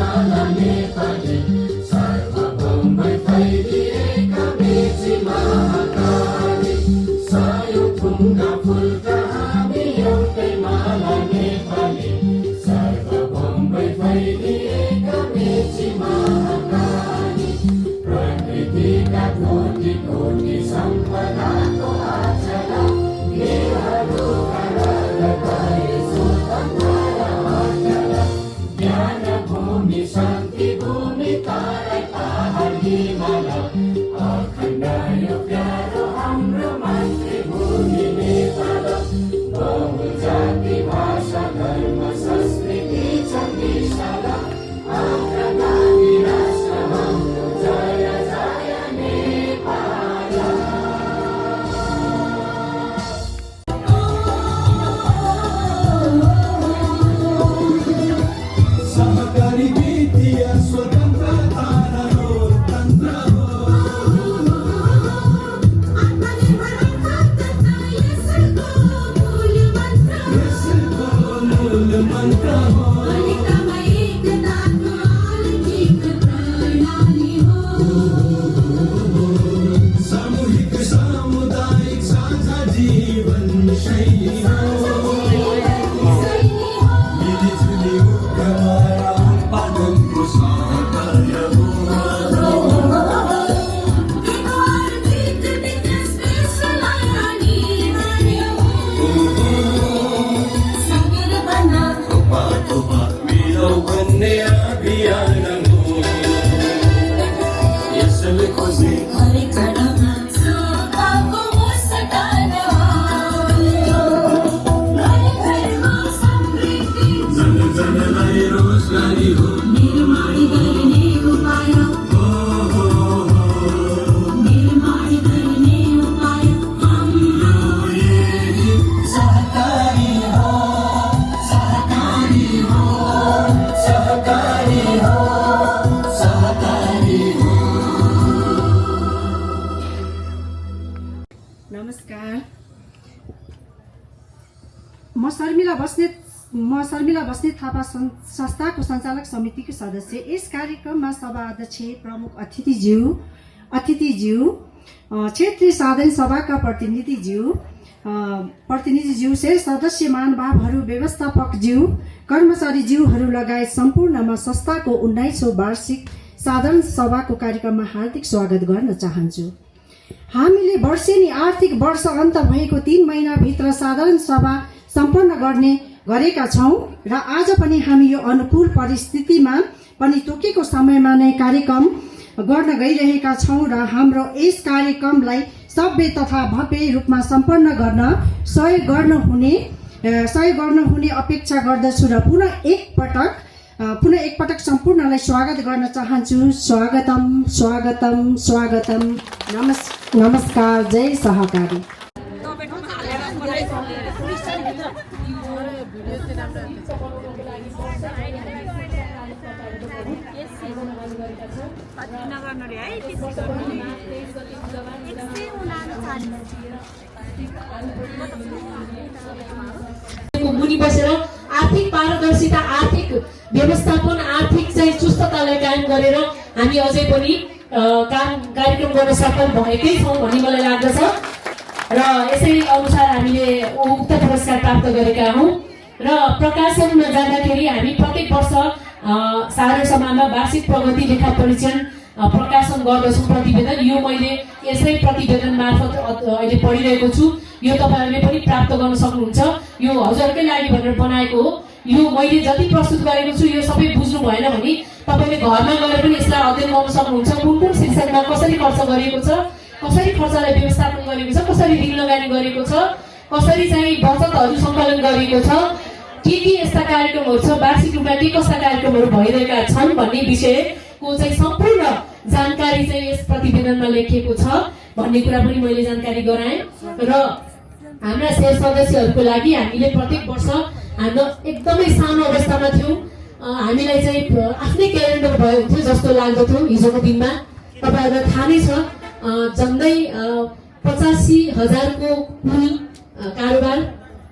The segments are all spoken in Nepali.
माला नेपाली सार्वभौम फैलिएका मेची महाकाली सायो थुङ्गा फुलका हामी एउटै माला नेपाली सार्वभौम फैलिएका मेची महाकाली प्रकृतिका कोटि कोटि सम्पदाको आचरा देवहरूका रगतले स्वतन्त्र र ज्ञान भूमि शान्ति भूमि तारै पहाड हिमाल अखण्ड यो प्यारो हाम्रो मातृभूमि नेपाल बहुजाति भाषा धर्म संस्कृति छ विशाल अग्रगामी राष्ट्र हाम्रो जय जय नेपाल। सहकारी वित्तीय स्वतन्त्रता र लोकतन्त्र हो। यसको मूल मन्त्र हो। सामूहिक सामुदायिक साझा जीवन शैली हो। मिलिजुली उद्यममा उत्पादनको सहकार्य हो। थोपा थोपा मिलौ भन्ने अभियान हो। यसले खोजे जन जनलाई रोजगारी हो। हाम्रो यही सहकारी हो, सहकारी हो, सहकारी हो, सहकारी हो। नमस्कार, म शर्मिला बस्नेत थापा संस्थाको सञ्चालक समितिको सदस्य। यस कार्यक्रममा सभा अध्यक्ष प्रमुख अतिथिज्यू क्षेत्रीय साधारण सभाका प्रतिनिधिज्यू शेष सदस्य महानुभावहरू व्यवस्थापकज्यू कर्मचारीज्यूहरू लगायत सम्पूर्णमा संस्थाको 19औं वार्षिक साधारण सभाको कार्यक्रममा हार्दिक स्वागत गर्न चाहन्छु। हामीले वर्षेनी आर्थिक वर्ष अन्त भएको 3 महिनाभित्र साधारण सभा सम्पन्न गरेका छौं र आज पनि हामी यो अनुकूल परिस्थितिमा पनि तोकेको समयमा नै कार्यक्रम गर्न गइरहेका छौं र हाम्रो यस कार्यक्रमलाई सभ्य तथा भव्य रूपमा सम्पन्न गर्न सहयोग गर्नुहुने अपेक्षा गर्दछु र पुनः एकपटक सम्पूर्णलाई स्वागत गर्न चाहन्छु। स्वागतम स्वागतम स्वागतम। नमस्कार। जय सहकारी। मुनि बसेर आर्थिक पारदर्शिता, आर्थिक व्यवस्थापन, आर्थिक चाहिँ चुस्ततालाई कायम गरेर हामी अझै पनि कार्यक्रम गर्न सफल भएकै छौँ भन्ने मलाई लाग्दछ र यसै अनुसार हामीले उक्त पुरस्कार प्राप्त गरेका हौँ। र प्रकाशनमा जाँदाखेरि हामी प्रत्येक वर्ष साधारण सभामा वार्षिक प्रगति लेखा परीक्षण प्रकाशन गर्दछौँ प्रतिवेदन। यो मैले यसै प्रतिवेदन मार्फत अहिले पढिरहेको छु। यो तपाईहरुले पनि प्राप्त गर्न सक्नुहुन्छ। यो हजुरकै लागि भनेर बनाएको हो। यो मैले जति प्रस्तुत गरेको छु यो सबै बुझ्नु भएन भने तपाईले घरमा गएर पनि यसलाई अध्ययन गर्न सक्नुहुन्छ। कुन शिक्षामा कसरी खर्च गरिएको छ, कसरी खर्चलाई व्यवस्थापन गरेको छ, कसरी ऋण लगानी गरेको छ, कसरी चाहिँ बचतहरू सङ्कलन गरिएको छ, के यस्ता कार्यक्रमहरू छ, वार्षिक रूपमा के कस्ता कार्यक्रमहरू भइरहेका छन् भन्ने विषयको चाहिँ सम्पूर्ण जानकारी चाहिँ यस प्रतिवेदनमा लेखिएको छ भन्ने कुरा पनि मैले जानकारी गराएँ। र हाम्रा शेष सदस्यहरूको लागि हामीले प्रत्येक वर्ष हाम्रो एकदमै सानो अवस्थामा थियौँ। हामीलाई चाहिँ आफ्नै क्यालेन्डर भयो हुन्थ्यो जस्तो लाग्दथ्यो हिजोको दिनमा। तपाईहरुलाई थाहा नै छ झन्डै 85,000 को कुल कारोबार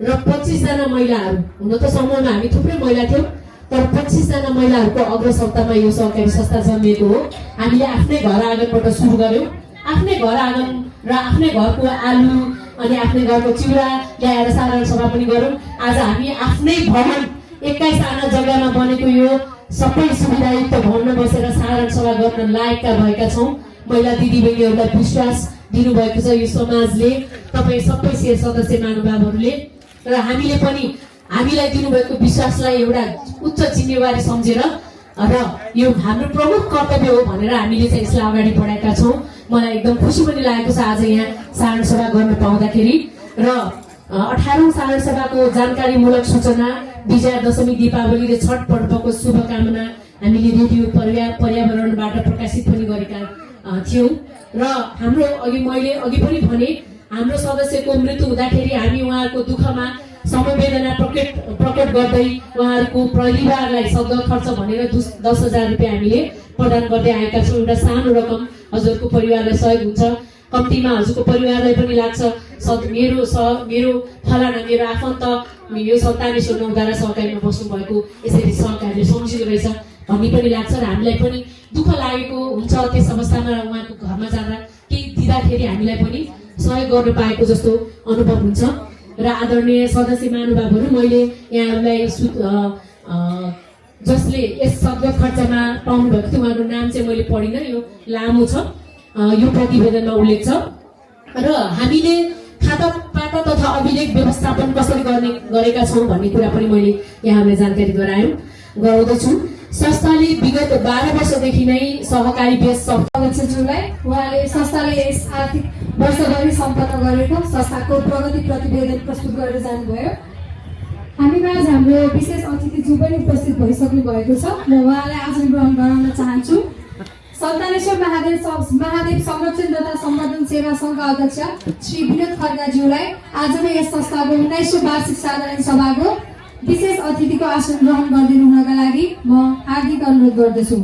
र 25 जना महिलाहरू। हुन त समूहमा हामी थुप्रै महिला थियौँ तर 25जना महिलाहरूको अग्रसत्तामा यो सहकारी संस्था जन्मिएको हो। हामीले आफ्नै घर आँगनबाट सुरु गर्यौँ। आफ्नै घर आँगन र आफ्नै घरको आलु अनि आफ्नै घरको चिउरा ल्याएर साधारण सभा पनि गरौँ। आज हामी आफ्नै भवन 21 आना जग्गामा बनेको यो सबै सुविधायुक्त भवनमा बसेर साधारण सभा गर्न लायकका भएका छौँ। महिला दिदीबहिनीहरूलाई विश्वास दिनुभएको छ यो समाजले, तपाईँ सबै शेर सदस्य महानुभावहरूले, र हामीले पनि हामीलाई दिनुभएको विश्वासलाई एउटा उच्च जिम्मेवारी सम्झेर र यो हाम्रो प्रमुख कर्तव्य हो भनेर हामीले चाहिँ यसलाई अगाडि बढाएका छौँ। मलाई एकदम खुसी पनि लागेको छ आज यहाँ साधारण सभा गर्न पाउँदाखेरि। र 18औं साधारण सभाको जानकारीमूलक सूचना, विजया दशमी, दीपावली र छठ पर्वको शुभकामना हामीले रेडियो पर्यावरणबाट प्रकाशित पनि गरेका थियौँ। र हाम्रो मैले अघि पनि भने हाम्रो सदस्यको मृत्यु हुँदाखेरि हामी उहाँहरूको दुःखमा समवेदना प्रकट गर्दै उहाँहरूको परिवारलाई सद्य खर्च भनेर 10,000 रुपियाँ हामीले प्रदान गर्दै आएका छौँ। एउटा सानो रकम हजुरको परिवारलाई सहयोग हुन्छ, कम्तीमा हजुरको परिवारलाई पनि लाग्छ मेरो फलाना मेरो आफन्त यो 47 नौधारा सहकारीमा बस्नु भएको यसरी सहकारीले सम्झिँदो रहेछ भन्ने पनि लाग्छ र हामीलाई पनि दुःख लागेको हुन्छ। त्यस अवस्थामा उहाँको घरमा जाँदा केही दिँदाखेरि हामीलाई पनि सहयोग गर्न पाएको जस्तो अनुभव हुन्छ। र आदरणीय सदस्य महानुभावहरू, मैले यहाँहरूलाई जसले यस सद्य खर्चमा पाउनुभएको थियो उहाँको नाम चाहिँ मैले पढिनँ, यो लामो छ, यो प्रतिवेदनमा उल्लेख छ। र हामीले खाता तथा अभिलेख व्यवस्थापन कसरी गरेका छौँ भन्ने कुरा पनि मैले यहाँहरूलाई जानकारी गराउँदछु। संस्थाले विगत 12 वर्षदेखि नै सहकारी बेस अध्यक्षज्यूलाई उहाँले संस्थाले यस आर्थिक वर्षभरि सम्पन्न गरेको संस्थाको प्रगति प्रतिवेदन प्रस्तुत गरेर जानुभयो। हामीमाझ हाम्रो विशेष अतिथिज्यू पनि उपस्थित भइसक्नु भएको छ। म उहाँलाई आसन ग्रहण गराउन चाहन्छु। 47 महादेव संरक्षण तथा सम्वर्धन सेवा सङ्घका अध्यक्ष श्री विनोद खड्काज्यूलाई आज नै यस संस्थाको 19औं वार्षिक साधारण सभाको विशेष अतिथिको आसन ग्रहण गरिदिनु हुनका लागि म हार्दिक अनुरोध गर्दछु।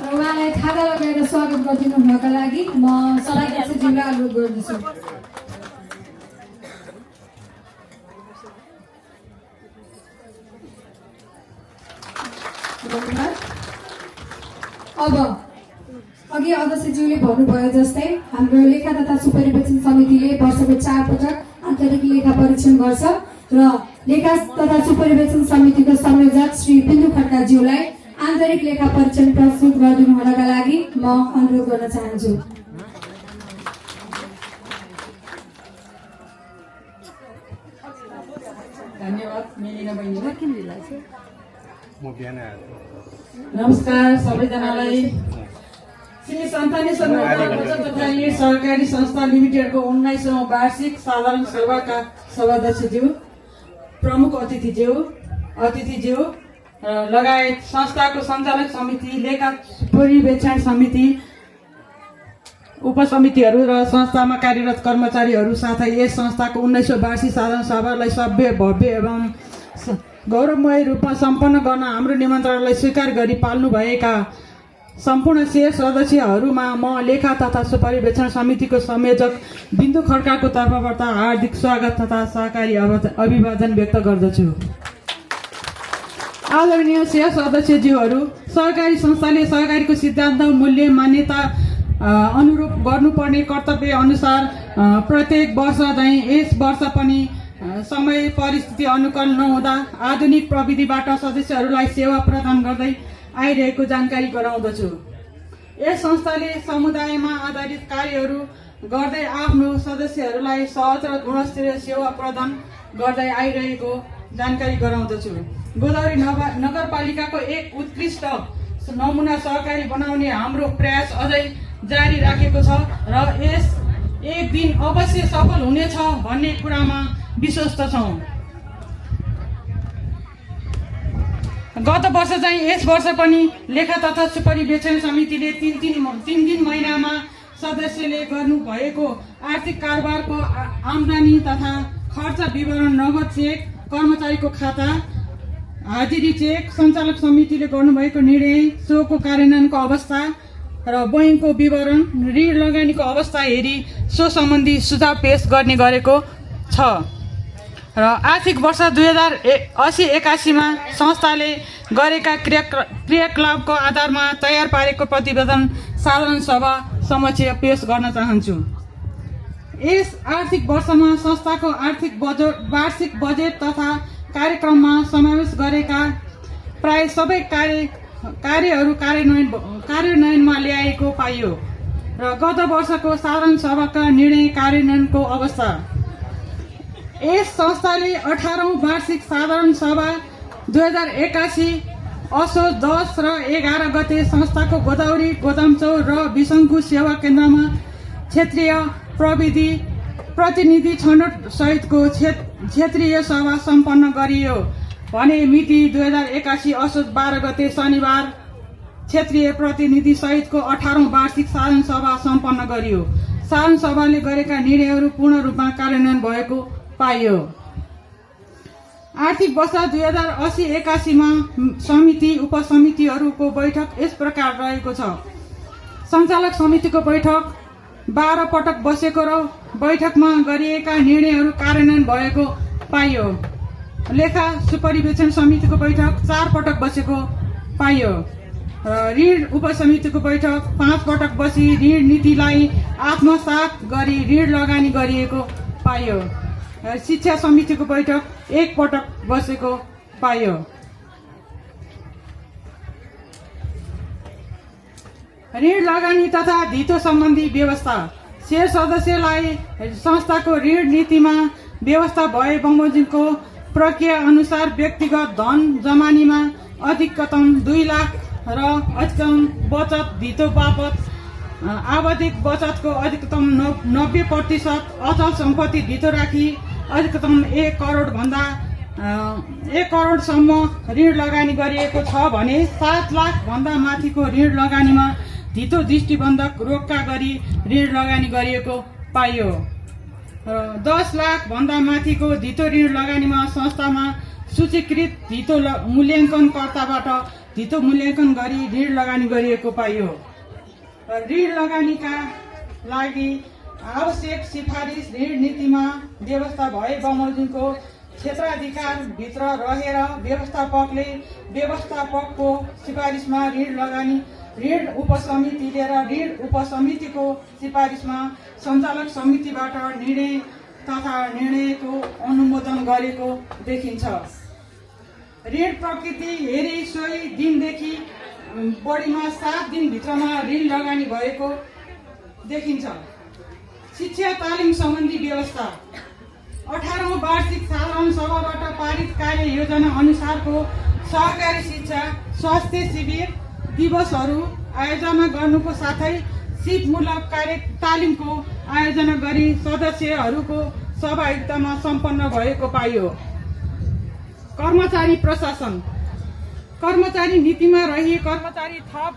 उहाँलाई खादा लगाएर स्वागत गरिदिनु हुनका लागि म सभाध्यक्षज्यूलाई अनुरोध गर्दछु। अब अघि अध्यक्षज्यूले भन्नुभयो जस्तै हाम्रो लेखा तथा सुपरिवेक्षण समितिले वर्षको 4 पटक आन्तरिक लेखा परीक्षण गर्छ र लेखा तथा सुपरिवेक्षण समितिको संयोजक श्री बिन्दु खड्काज्यूलाई आन्तरिक लेखा परीक्षण प्रस्तुत गरिदिनु हुनका लागि म अनुरोध गर्न चाहन्छु। धन्यवाद मेलिना बहिनीलाई। नमस्कार सबैजनालाई। श्री सन्तानी बचत तथा ऋण सहकारी संस्था लिमिटेडको 19औं वार्षिक साधारण सभाका सभाध्यक्षज्यू, प्रमुख अतिथिज्यू लगायत संस्थाको सञ्चालक समिति, लेखा परिवेक्षण समिति, उपसमितिहरू र संस्थामा कार्यरत कर्मचारीहरू साथै यस संस्थाको 19औं वार्षिक साधारण सभालाई सभ्य, भव्य एवं गौरवमय रूपमा सम्पन्न गर्न हाम्रो निमन्त्रणालाई स्वीकार गरी पाल्नुभएका सम्पूर्ण शेर सदस्यहरूमा म लेखा तथा सुपरिवेक्षण समितिको संयोजक बिन्दु खड्काको तर्फबाट हार्दिक स्वागत तथा सहकारी अभिवादन व्यक्त गर्दछु। आदरणीय शेर सदस्यज्यूहरू, सहकारी संस्थाले सहकारीको सिद्धान्त, मूल्य, मान्यता अनुरूप गर्नुपर्ने कर्तव्य अनुसार प्रत्येक वर्ष झैँ यस वर्ष पनि समय परिस्थिति अनुकूल नहुँदा आधुनिक प्रविधिबाट सदस्यहरूलाई सेवा प्रदान गर्दै आइरहेको जानकारी गराउँदछु। यस संस्थाले समुदायमा आधारित कार्यहरू गर्दै आफ्नो सदस्यहरूलाई सहज र गुणस्तरीय सेवा प्रदान गर्दै आइरहेको जानकारी गराउँदछु। गोदावरी नगरपालिकाको एक उत्कृष्ट नमुना सहकारी बनाउने हाम्रो प्रयास अझै जारी राखेको छ र यस एक दिन अवश्य सफल हुनेछ भन्ने कुरामा विश्वस्त छौँ। गत वर्ष चाहिँ यस वर्ष पनि लेखा तथा सुपरिवेक्षण समितिले 3 महिनामा सदस्यले गर्नुभएको आर्थिक कारोबारको आम्दानी तथा खर्च विवरण, नगद चेक, कर्मचारीको खाता, हाजिरी चेक, सञ्चालक समितिले गर्नुभएको निर्णय, सोको कार्यान्वयनको अवस्था र बैङ्कको विवरण, ऋण लगानीको अवस्था हेरी सो सम्बन्धी सुझाव पेश गर्ने गरेको छ र आर्थिक वर्ष 2080-81 संस्थाले गरेका क्रियाकलापको आधारमा तयार पारेको प्रतिवेदन साधारण सभा समक्ष पेश गर्न चाहन्छु। यस आर्थिक वर्षमा संस्थाको वार्षिक बजेट तथा कार्यक्रममा समावेश गरेका प्राय सबै कार्यहरू कार्यान्वयनमा ल्याएको पाइयो र गत वर्षको साधारण सभाका निर्णय कार्यान्वयनको अवस्था। यस संस्थाले 18औं वार्षिक साधारण सभा 2081 असोज 10 र 11 गते संस्थाको गोदावरी, गोदामचौर र बिसङ्खु सेवा केन्द्रमा क्षेत्रीय प्रविधि प्रतिनिधि छनौट सहितको क्षेत्रीय सभा सम्पन्न गरियो भने मिति 2081 असोज 12 गते शनिबार क्षेत्रीय प्रतिनिधि सहितको 18औं वार्षिक साधारण सभा सम्पन्न गरियो। साधारण सभाले गरेका निर्णयहरू पूर्ण रूपमा कार्यान्वयन भएको पाइयो। आर्थिक वर्ष 2080-81 मा समिति उपसमितिहरूको बैठक यस प्रकार रहेको छ। सञ्चालक समितिको बैठक 12 पटक बसेको र बैठकमा गरिएका निर्णयहरू कार्यान्वयन भएको पाइयो। लेखा सुपरिवेक्षण समितिको बैठक 4 पटक बसेको पाइयो। ऋण उपसमितिको बैठक 5 पटक बसी ऋण नीतिलाई आत्मसात गरी ऋण लगानी गरिएको पाइयो। शिक्षा समितिको बैठक 1 पटक बसेको पाइयो। ऋण लगानी तथा धितो सम्बन्धी व्यवस्था। शेयर सदस्यलाई संस्थाको ऋण नीतिमा व्यवस्था भए बमोजिमको प्रक्रिया अनुसार व्यक्तिगत धन जमानीमा अधिकतम 2 लाख र अधिकतम बचत धितो बापत आवधिक बचतको अधिकतम 90% अचल सम्पत्ति धितो राखी अधिकतम 1 करोडसम्म ऋण लगानी गरिएको छ भने 7 लाख भन्दा माथिको ऋण लगानीमा धितो दृष्टिबन्धक रोक्का गरी ऋण लगानी गरिएको पाइयो। 10 लाख भन्दा माथिको धितो ऋण लगानीमा संस्थामा सूचीकृत धितो मूल्याङ्कनकर्ताबाट धितो मूल्याङ्कन गरी ऋण लगानी गरिएको पाइयो। ऋण लगानीका लागि आवश्यक सिफारिस ऋण नीतिमा व्यवस्था भए बमोजिमको क्षेत्राधिकारभित्र रहेर व्यवस्थापकको सिफारिसमा ऋण लगानी ऋण उपसमितिले र ऋण उपसमितिको सिफारिसमा सञ्चालक समितिबाट निर्णय तथा निर्णयको अनुमोदन गरेको देखिन्छ। ऋण प्रकृति हेरी सोही दिनदेखि बढीमा 7 दिनभित्रमा ऋण लगानी भएको देखिन्छ। शिक्षा तालिम सम्बन्धी व्यवस्था। 18औं वार्षिक साधारण सभाबाट पारित कार्य योजना अनुसारको सहकारी शिक्षा स्वास्थ्य शिविर दिवसहरू आयोजना गर्नुको साथै सिपमूलक तालिमको आयोजना गरी सदस्यहरूको सहभागितामा सम्पन्न भएको पाइयो। कर्मचारी प्रशासन। कर्मचारी नीतिमा रही कर्मचारी थप